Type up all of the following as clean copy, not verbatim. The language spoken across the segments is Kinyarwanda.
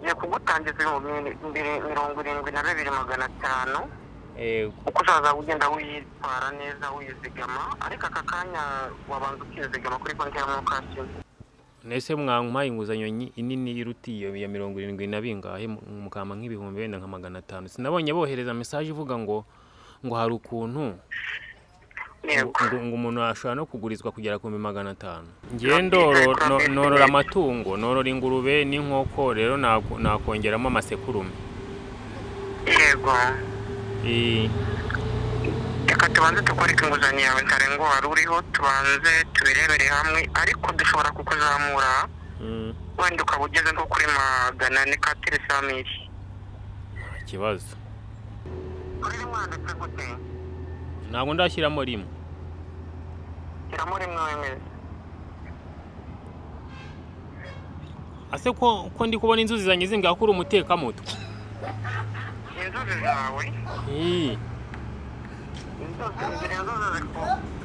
Tugiye kugutangiza 72,500. Yego. Uko uzaza ugenda witwara neza wizigama, ariko aka kanya wabanza ukizigama kuri konti ya MoKash. Nese mwampaye inguzanyo nini iruta iyo ya 70 na bingahe, mukama nk'ibihumbi wenda nka 500. Sinabonye bohereza message ivuga ngo hari ukuntu ngo umuntu ashobora no kugurizwa kugera ku 500. Ngiye norora amatungo, norora ingurube n'inkoko, rero nakongeramo amasekurume. Yego. Reka tubanze tukwereke inguzanyo yawe ntarengwa wari uriho, tubanze tubirebere hamwe, ariko dushobora kukuzamura wenda ukaba ugeze nko kuri 400 ka tiresamiri. Nta kibazo. Kuri rimwe wanditse gute? Ntabwo ndashyiramo rimwe. Shyiramo rimwe wemeze. Ase ko ndi kubona inzuzi zanjye zimbwira ko uri umutekamutwe. Inzuzi zawe? Inzuzi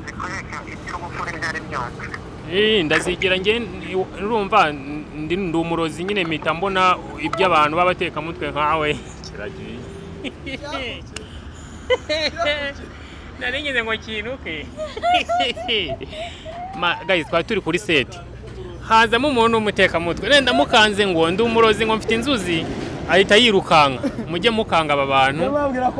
zikwereka ibyo gukora ibyo ari byo. Ndazigira nge urumva ndi umurozi nyine, mpita mbona iby'abantu b'abatekamutwe nkawe. Kiragiye. Nari ngize ngo kinuke. Guys, twari turi kuri set. Hazamo umuntu w'umutekamutwe. Renda mukanze ngo ndi umurozi ngo mfite inzuzi, ahita yirukanka. Mujye mukanga aba bantu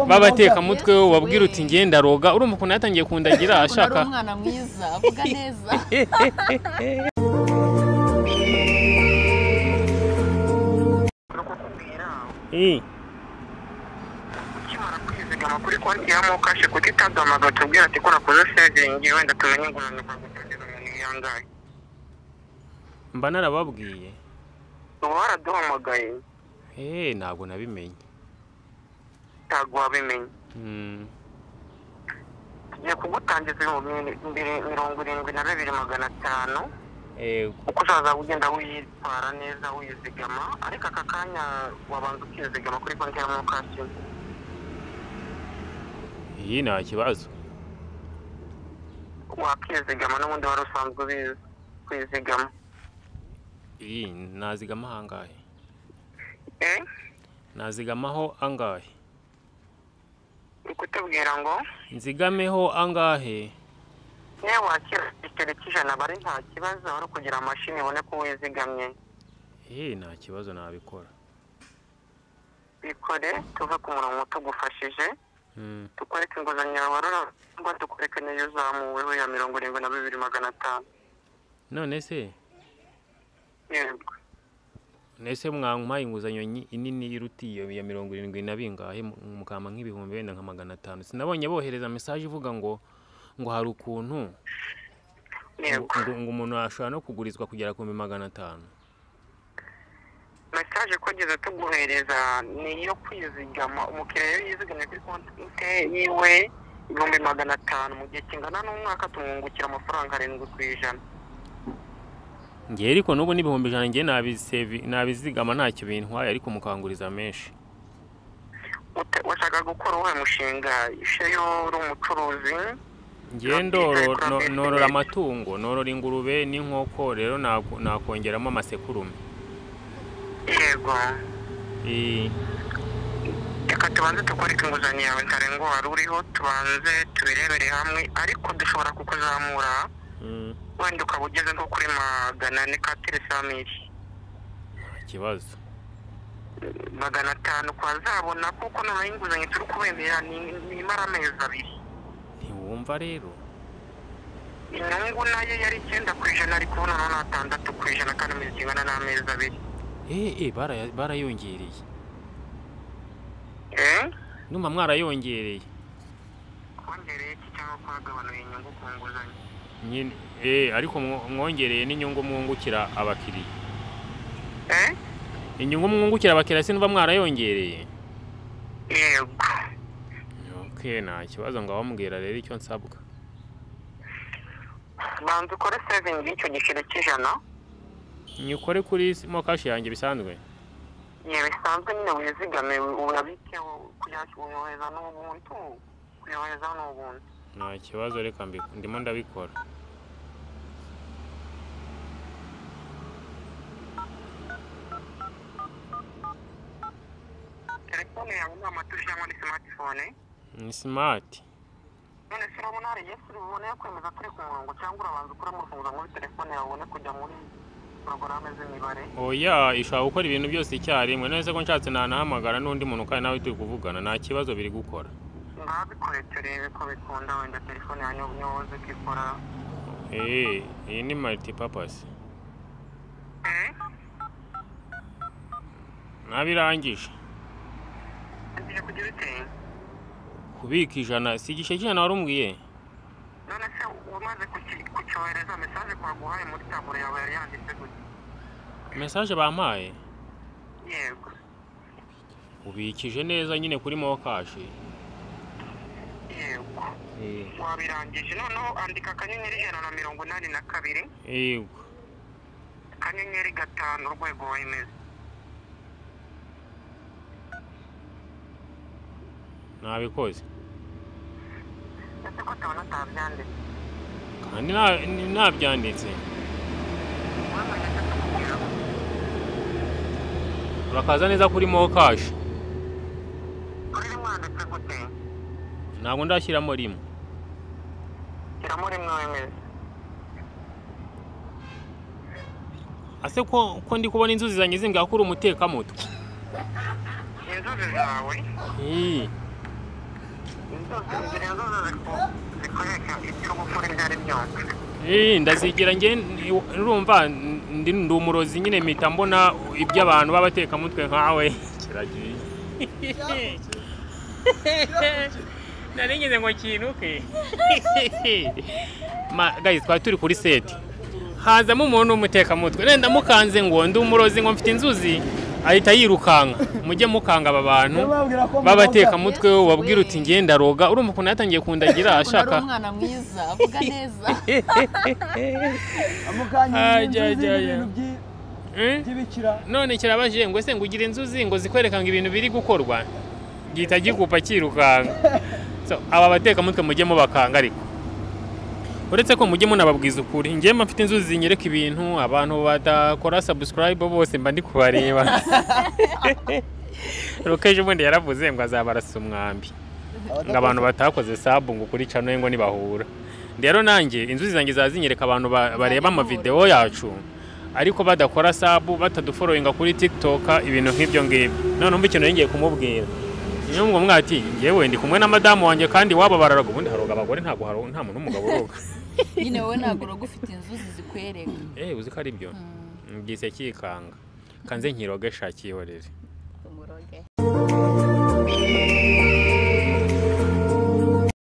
b'abatekamutwe, wabwira uti ngiye ndaroga. Urumva ukuntu yatangiye kundagira ashaka. Umwana mwiza avuga neza. Ukimara kwizigama kuri konti ya MoKash, kuko itaduhamagaye tubwira ati ko nakoze saving, wenda tumenye inguzanyo twagutangiza umuntu yangaye. Mba narababwiye. Uba waraduhamagaye. Ntabwo nabimenye. Ntabwo wabimenye. Tugiye kugutangiza 72,500. Yego. Uko uzaza ugenda witwara neza wizigama, ariko aka kanya wabanza ukizigama kuri konti ya MoKash. Iyi nta kibazo. Wakizigama n'ubundi wari usanzwe ubizi kwizigama. Iyi nazigama angahe? Nazigamaho angahe? Ukutubwira ngo nzigameho angahe? Niba wakira igiceri cy'ijana bari nta kibazo, wari kugira amashini ibone ko wizigamye. Nta kibazo nabikora. Bikore tuve ku murongo tugufashije. Tukwereke inguzanyo yawe warora, tukwereke n'iyo uzamuweho ya 72,500. None se? Yego. Nese mwampaye inguzanyo nini iruta iyo ya 70 na bingahe, mukama nk'ibihumbi wenda nka 500. Sinabonye bohereza message ivuga ngo hari ukuntu ngo umuntu ashobora no kugurizwa kugera ku 500. Message kugeza tuguhereza ni iyo kwizigama. Umukiriya iyo yizigamye kuri konti yiwe 500,000 mu gihe kingana n'umwaka, tumwungukira amafaranga 7%. Ngiye ariko n'ubu n'ibihumbi 100 ngiye nabizigama ntacyo bintwaye, ariko mukanguriza menshi. Washaka gukora uwuhe mushinga? Isheyo uri umucuruzi? Ngiye norora amatungo, norora ingurube n'inkoko, rero nakongeramo amasekurume. Yego. Reka tubanze tukwereke inguzanyo yawe ntarengwa wari uriho, tubanze tubirebere hamwe, ariko dushobora kukuzamura wenda ukaba ugeze nko kuri 400 ka tiresamiri. Nta kibazo. 500 kwazabona, kuko noneho inguzanyo turi kubemerera nimara amezi 2. Ntiwumva rero? Inyungu nayo yari 9%, ariko ubu noneho 6% kandi mu gihe kingana n'amezi 2. Barayongereye. Ndumva mwarayongereye. Kongereye iki cyangwa kwagabanuye inyungu ku nguzanyo? Nyine ariko mwongereye n'inyungu mwungukira abakiriya. Inyungu mwungukira abakiriya sinumva mwarayongereye. Yego. Okay, nta kibazo, ngo bamubwira rero icyo nsabwa. Banza ukore saving y'icyo giceri cy'ijana. Nyikore kuri MoKash yanjye bisanzwe. Ye bisanzwe nyine wizigame, urabike kuyohereza n'ubuntu, kuyohereza n'ubuntu. Nta kibazo, reka ndimo ndabikora. Telefone yawe ni amatushi cyangwa ni smartphone? Ni smart. None se urabona hari yes ubone kwemeza turi ku murongo cyangwa urabanza ukore mu rufunguzo muri telefone yawe ubone kujya muri porogaramu z'imibare? Oya, ishobora gukora ibintu byose icyarimwe. None se ko nshatse nanahamagara n'undi muntu kandi nawe turi kuvugana, nta kibazo biri gukora. Ngabikore turebe ko bikunda, wenda telefone yanyu nyoze ikora. Iyi ni multi-purpose. Nabirangije. Ngiye kugira ute? Kubika 100, si igice cy'ijana warumbwiye? None se umaze kucyohereza message kwaguhaye muri taburo yawe yari yanditse gute? Message bampaye? Yego. Ubikije neza nyine kuri MoKash. Yego. Wabirangije noneho andika *182. Yego. *5 urwego wemeza. Nabikoze. Ese ko tubona utabyanditse? Kandi nabyanditse. Urakaza neza kuri MoKash. Kuri rimwe wanditse gute? Ntabwo ndashyiramo rimwe. Shyiramo rimwe wemeze. Ase ko ndi kubona inzuzi zanjye zimbwira ko uri umutekamutwe. Inzuzi zawe? Inzuzi zikwereka icyo gukora ibyo ari byose. Ndazigira nge urumva ndi umurozi nyine mpita mbona iby'abantu b'abatekamutwe nkawe. Kiragiye. Nari ngize ngo kinuke. Guys, twari turi kuri set. Hazamo umuntu w'umutekamutwe. Nenda mukanze ngo ndi umurozi ngo mfite inzuzi, ahita yirukanka. Mujye mukanga aba bantu b'abatekamutwe, ubabwira uti ngiye ndaroga. Urumva ukuntu yatangiye kundagira ashaka. Uri umwana mwiza, avuga neza. None kirabaje ngo ese ngo ugire inzuzi ngo zikwerekanga ibintu biri gukorwa. Gihita gikupa kirukanka. So aba batekamutwe mujye mubakanga ariko. Uretse ko mujye munababwiza ukuri, ngiye mba mfite inzuzi zinyereka ibintu abantu badakora subscribe bose mba ndi kubareba. Rukeje ubundi yaravuze ngo azabarasa umwambi. Ngo abantu batakoze sub ngo kuri channel ngo nibahura. Rero nanjye inzuzi zanjye zazinyereka abantu bareba ama video yacu ariko badakora sub, batadufollowinga kuri TikTok, ibintu nk'ibyo ngibyo. None umva ikintu ngiye kumubwira. Niyo ngo mwati ngewe ndi kumwe na madamu wanjye kandi waba bararaga ubundi haroga abagore ntago haroga nta muntu n'umugabo uroga. Nyine wowe ntago uroga ufite inzuzi zikwereka. Uzi ko ari byo. Ngise kikanga. Kanze nkiroge shakihorere. Umuroge.